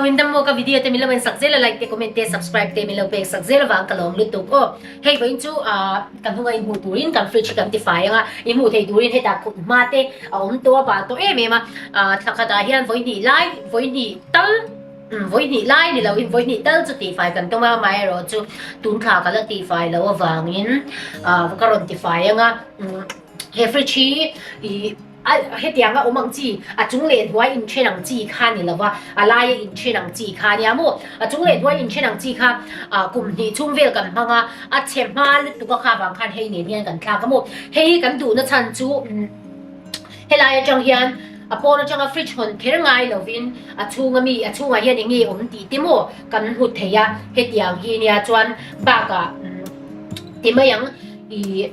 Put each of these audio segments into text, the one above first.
in dam maw ka video te min lo en sak zel a like te comment te subscribe te min lo pek sak zel avang ka lawm lutuk aw. Hei vawiin chu ah kan hnunga in hmuh turin kan fridge hi kan ti fai anga in hmuh theih turin hetah kut hma te a awm tawh a bal tawh em em a ah thla khatah hian vawi hnih lai vawi hnih tal umm vawi hnih lai ni loin vawi hnih tal chu tihfai kan tum a amaherawh chu tun thla ka la tihfai loh avangin ah ka rawn tifai anga umm he fridge hi ih A hetianga awm ang chi, a chung leh hnuai inthen ang chi kha ni lova, a laia inthen ang chi kha nia maw? A chung leh hnuai inthen ang chi kha kum hnih chhung vel kan hmang a, a chhe hma lutuk a kha vang khan hei nen hian kan thlak a maw? Hei hi kan duhna chhan chu helai atang hian a pawn atanga fridge hawn kher ngai lovin a chhunga mi, a chhungah hian eng nge awm tih te maw kan hmu thei a, hetiang hi nia chuan bakah ti mai ang ih.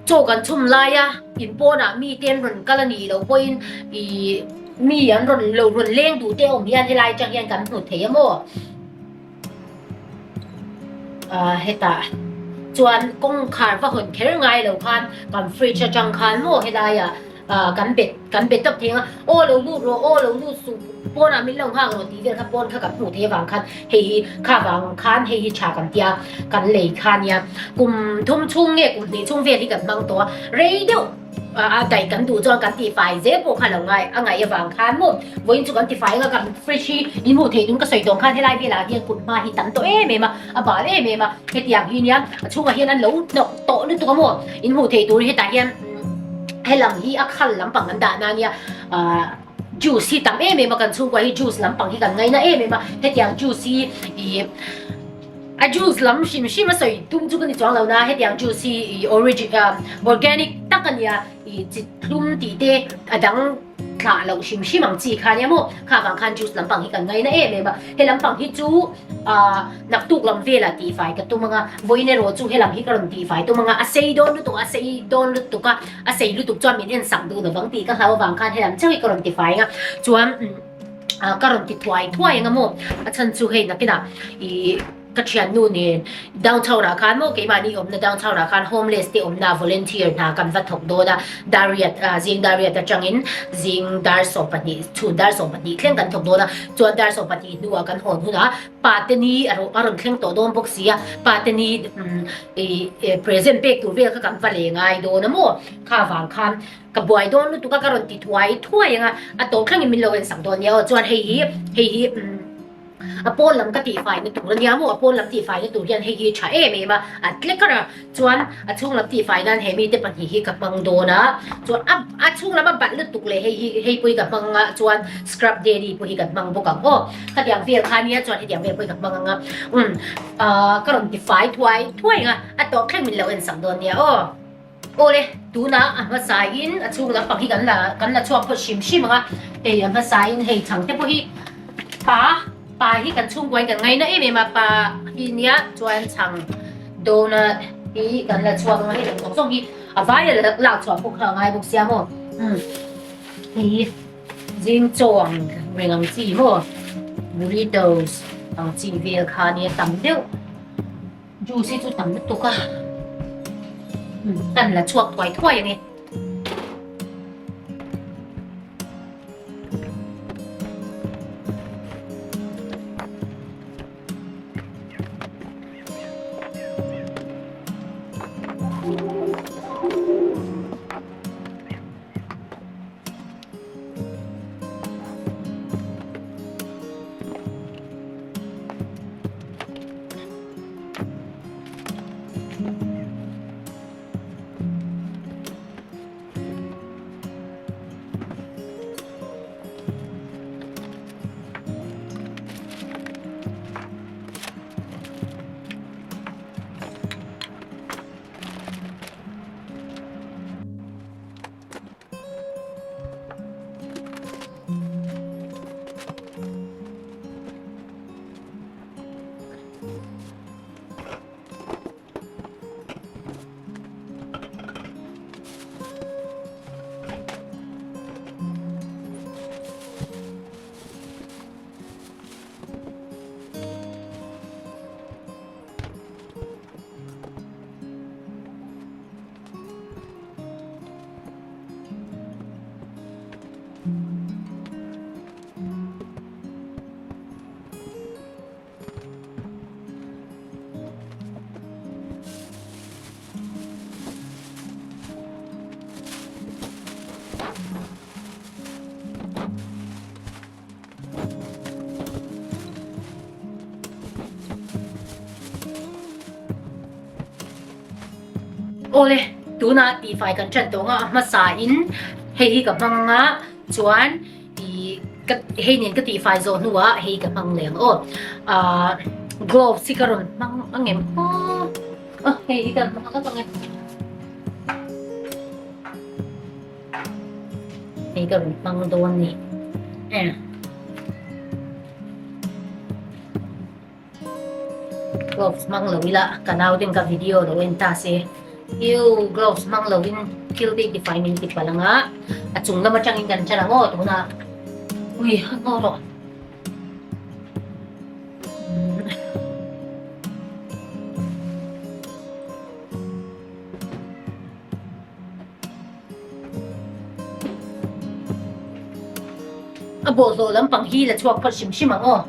Chaw kan chhum laia in pawnah mite an rawn kal a nih loh pawhin ih mi an rawn lo rawn leng duh te awm hian helai atang hian kan hmu thei a maw? Ah hetah chuan kawngkhar va hawn kher ngai lo khan kan fridge atang khan maw helaiah Ah kan bet kan bet tawp thei ang a, aw lo lut rawh, aw lo lut suh, pawnah min lo nghak rawh tih vel kha pawn kha kan hmuh theih avang khan hei hi kha vang khan hei hi tha kan tia kan lei kha nia. Kum thum chhung nge kum hnih chhung vel hi kan hmang tawh a, rei deuh a daih kan duh chuan kan tihfai zel pawh kha lo ngai a ngaih avang khan maw vawiin chu kan tifai anga kan fridge hi in hmuh theih tun ka sawi tawh ang khan helai velah hian kut hma hi tam tawh em em a, a bal em em a, hetiang hi nia a chhungah hian an lo hnawk tawh lutuk a maw in hmuh theih tur hi hetah hian. Helam hi a khal lampang an dahna ania ahh juice hi tam em em a kan chhungkua hi juice lampang hi kan ngaina em em a hetiang juice hi ih a juice lam hrim hrim a sawi tum chu ka ni chuang lo na hetiang juice hi ih origin ah organic tak ania ih chi thlum tih te a dang thlah loh hrim hrim ang chi kha ania maw kha vang khan juice lampang hi kan ngaina em em a he lampang hi chu ahh naktuk lam velah tihfai ka tum anga vawiin erawh chu helam hi ka rawn tihfai tum anga a sei dawn lutuk a sei dawn lutuk a a sei lutuk chuan min en sak duh lovang tih ka hlau avang khan helam chauh hi ka rawn tifai anga chuan ah ka rawn ti thuai thuai anga maw a chhan chu hei nakinah ih Ka thiannu nen downtown ah khan maw keimahni awmna downtown ah khan homeless te awmna volunteer hna kan va thawk dawn a, Dariat ah zing Dariat atangin zing dar 12 chhun dar 12 thleng kan thawk dawn a, chuan dar 12 hnuah kan hawn hunah pate ni a rawn thleng tawh dawn bawk si a, pate ni ih present pek tur vel kha kan va leh ngai dawn a maw kha vang khan ka buai dawn lutuk a ka rawn ti thuai thuai ang a, a tawh thlengin min lo en sak dawn nia aw chuan hei hi hei hi. A pawn lam ka tihfaina tur a nia maw? A pawn lam tihfaina tur hian hei hi tha em em a, a tlek a, chuan a chhung lam tihfai nan he mite pahnih hi ka hmang dawn a, chuan a a chhung lam a balh lutuk leh hei hi hei pawh hi ka hmang a, chuan scrub daddy pawh hi kan hmang bawk ang aw. Khatiang vel kha nia chuan hetiang vel pawh hi ka hmang ang a, umm ah ka rawn tifai thuai thuai ang a, a tawp thleng min lo en sak dawn nia aw. Awle, tunah a hmasain a chhung lampang hi kan la kan la chhuak phawt hrim hrim ang a, hei a hmasain hei chhang te pawh hi pa pa hi kan chhungkuain kan ngaina em em a, pa hi nia chuan chhang donut hi kan la chhuak ang a, hei zawng zawng hi a vaia lak chhuah pawh kha a ngai bawk sia maw, umm hei hi zing chaw ang reng ang chi maw burritos ang chi vel kha nia tam deuh. Juice hi chu tam lutuk a, kan la chhuak thuai thuai a ni. Awle, tunah tihfai kan ṭan tawh ang a, a hmasa in hei hi ka hmang ang a, chuan ih ka hei nen ka tihfai zawh hnuah hei ka hmang leh ang aw. Ahh gloves hi ka rawn hmang ang em aw, aw hei hi ka hmang ang e. Hei ka rawn hmang dawn ni. Gloves hmang lo ila ka nau ten ka video lo en ta se. Iu gloves hmang lo in thil te tifai min ti palh ang a, a chung lam atangin kan chan ang aw tunah. Ui a ngaw rawh. A bawlhhlawh lampang hi la chhuak phawt hrim hrim ang aw.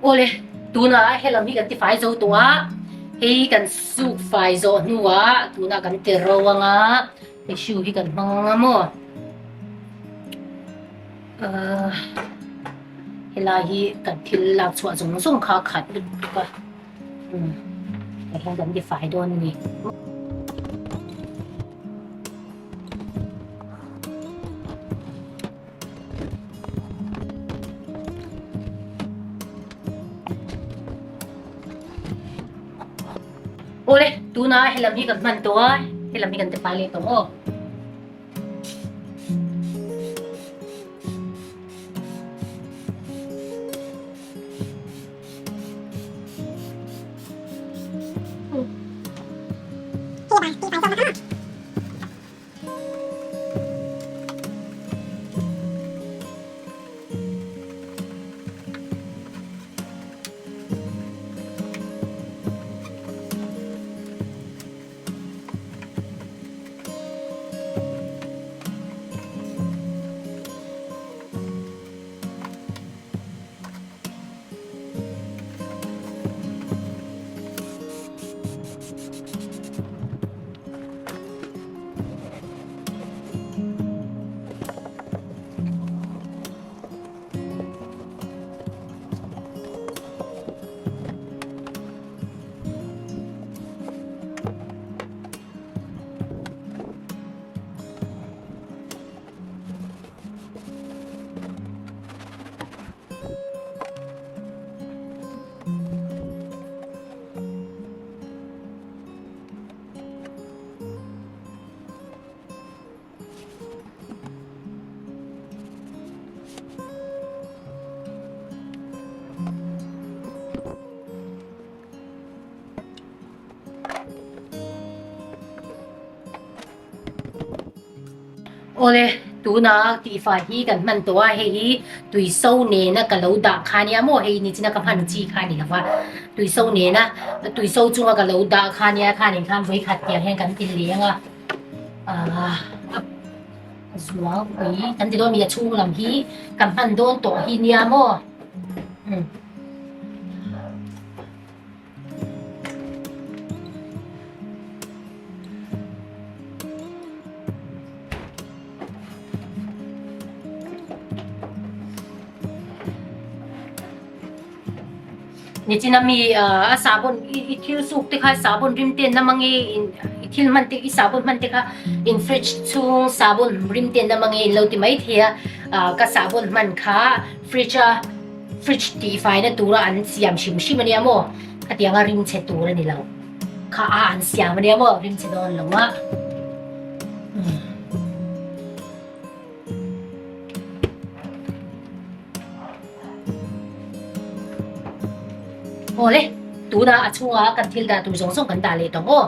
Awle, tunah helam hi kan tifai zo tawh a, hei kan suk fai zawh hnuah tunah kan ti ro ang a, tissue hi kan hmang ang a maw? Ahh helai hi kan thil lak chhuah zawng zawng kha a khat lutuk a, umm hei hian kan tifai dawn a ni. Awle, tunah helam hi kan hman tawh a, helam hi kan tifai leh tawh aw. Awle, tuna tihfai hi kan hman tawh a, hei hi tuiso nena ka lo dah kha nia maw, hei nichina ka hman chi kha a ni lo va, tuiso nena tuiso chunga ka lo dah kha nia khanin khan vawikhat tiang hian kan ti leng a, aah a zuangpui kan ti dawn mi a chhung lam hi kan hman dawn tawh hi nia maw umm. Nichina mi a sabun i thil suk te kha sabun rim ten na mange i thil hman te i sabun hman te kha in fridge chhung sabun rim ten na mange in lo ti mai thei a ka sabun hman kha fridge a Fridge tihfaina tura an siam hrim hrim ania maw? Khatianga rim chhe tur a ni lo. Kha a an siam ania maw? Rim chhe dawn lo a. Awle, tuna a chhunga kan thil dah tur zawng zawng kan dah leh tawh aw.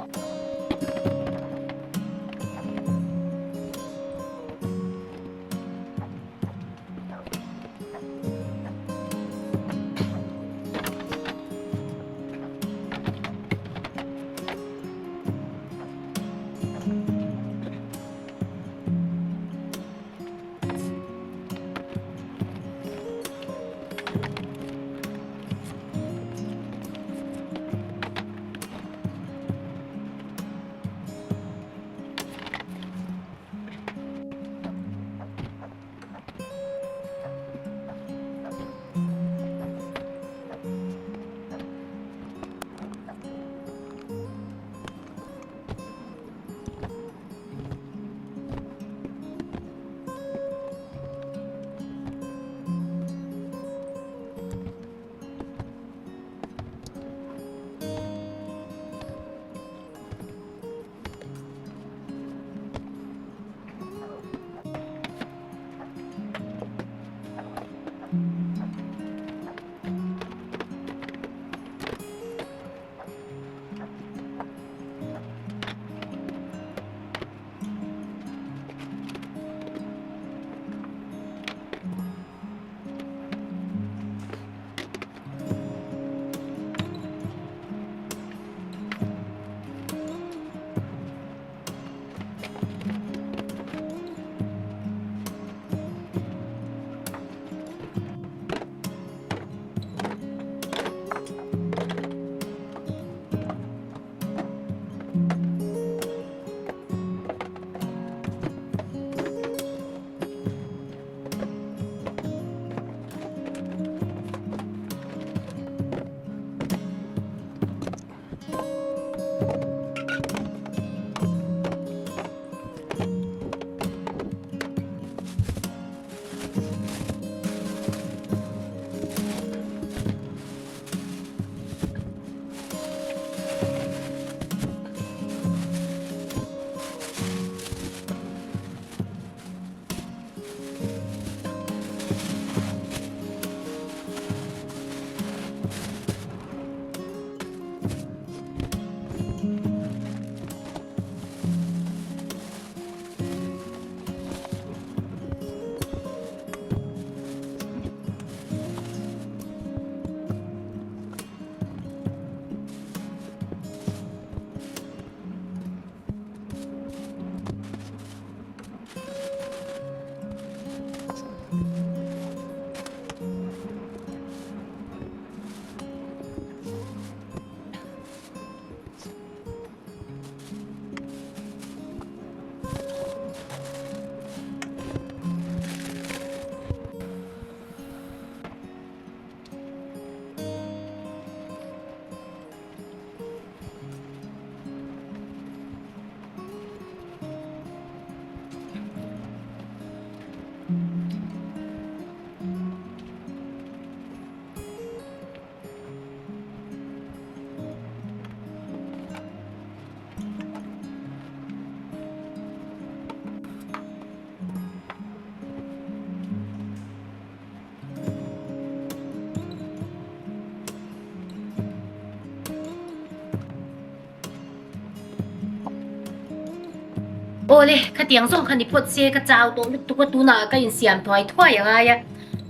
Awle, khatiang zawng kha ni phawt se ka chau tawh lutuk a, tunah ka insiam thuai thuai a ngai a,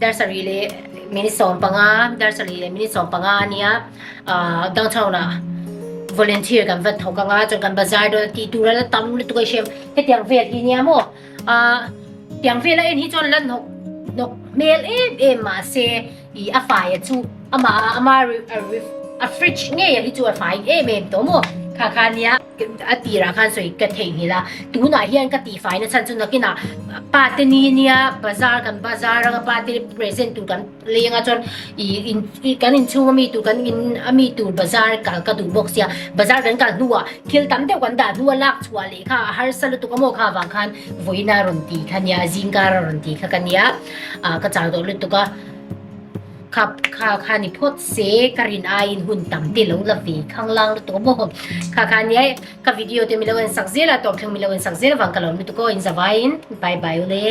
dar sarih leh minute 15, dar sarih leh minute 15 a nia, ah downtown ah volunteer kan va thawk anga chuan kan bazar dawn a tih tur a la tam lutuk a i hriam, hetiang vel hi nia maw, ah tiang vel a en hi chuan la hnawk hnawk hmel em em mahse ih a fai a chu amah a ama a fridge ngei a hi chu a fai em em tawh maw kha kha nia. A tirah khan sawi ka theihnghilh a, tunah hian ka tihfaina chhan chu nakinah pa te ni nia bazar kan bazar anga pa te present tur kan lei anga chuan ih in kan inchhung ami tur kan in ami tur bazar kal ka duh bawk sia, bazar kan kal hnuah thil tam deuh kan dah hnua lak chhuah leh kha a harsa lutuk a maw kha avang khan vawiina rawn ti kha nia zingkar a rawn ti kha ka nia ah ka chau tawh lutuk a. Kha kha kha ni phawt se ka rin aiin hun tam te lo la ve khanglang lutuk a maw. Kha kha nia ka video te milo en sak zel a tawp thleng milo en sak zel avang ka lawm lutuk aw in zavaiin bye bye ule.